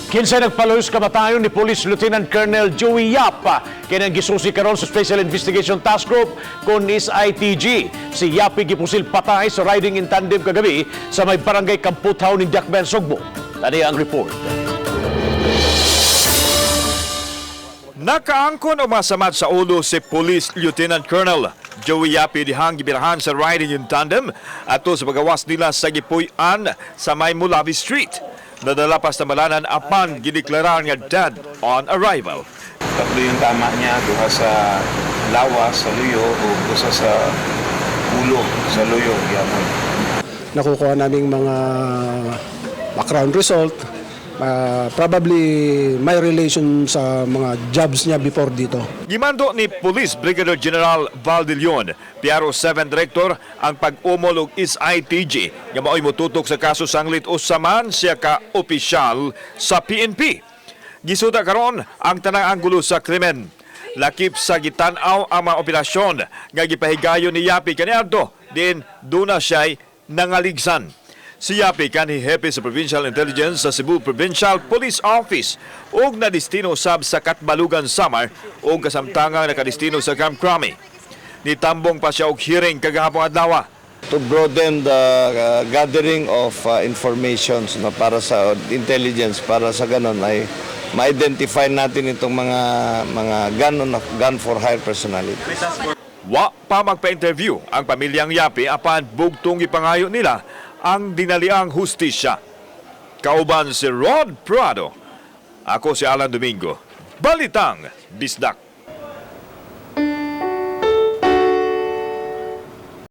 Kinsay nagpaluhos kamatayon ni Police Lieutenant Colonel Joey Yap, kini ang gisusi karon sa Special Investigation Task Group kon SITG. Si Yap gipusil patay sa riding in tandem kagabi sa may barangay Kamputhaw ning Dakbayan, Sugbo. Tani ang report. Nakaangkon og masamad sa ulo si Police Lieutenant Colonel Joey Yapi dihang gibirahan sa riding in tandem ato sa pagawas nila sa gipuy-an sa may Mulavi Street. Nadala pa sa malanan apan gideklarar nga dead on arrival. Tatlo yung tama niya, duha sa lawas, sa luyo, o usa sa ulo, sa luyo, gyapon. Nakukuha naming mga background result, probably may relation sa mga jobs niya before dito. Gimando ni Police Brigadier General Val de Leon, PRO 7 Director, ang pag-umol og SITG nga mao'y motutok sa kaso sanglit usa man siya ka opisyal sa PNP. Gisuda karon ang tanang anggulo sa krimen. Lakip sa gitan-aw ang mga operasyon nga gipahigayon ni Yapi kaniadto din duna siya'y nangaligsan. Si Yapi kanhi hepe sa Provincial Intelligence sa Cebu Provincial Police Office ug nadestino sab sa Katbalugan, Samar ug kasamtangang nakadestino sa Camp Crame. Nitambong pa siya og hearing kagahapon adlaw. To broaden the gathering of informations, no, para sa intelligence, para sa ganon ay ma-identify natin itong mga gun for hire personality. Wa pa magpa-interview ang pamilyang Yapi apan bugtong ipangayo nila ang dinaliang hustisya. Kauban si Rod Prado. Ako si Alan Domingo. Balitang Bisdak.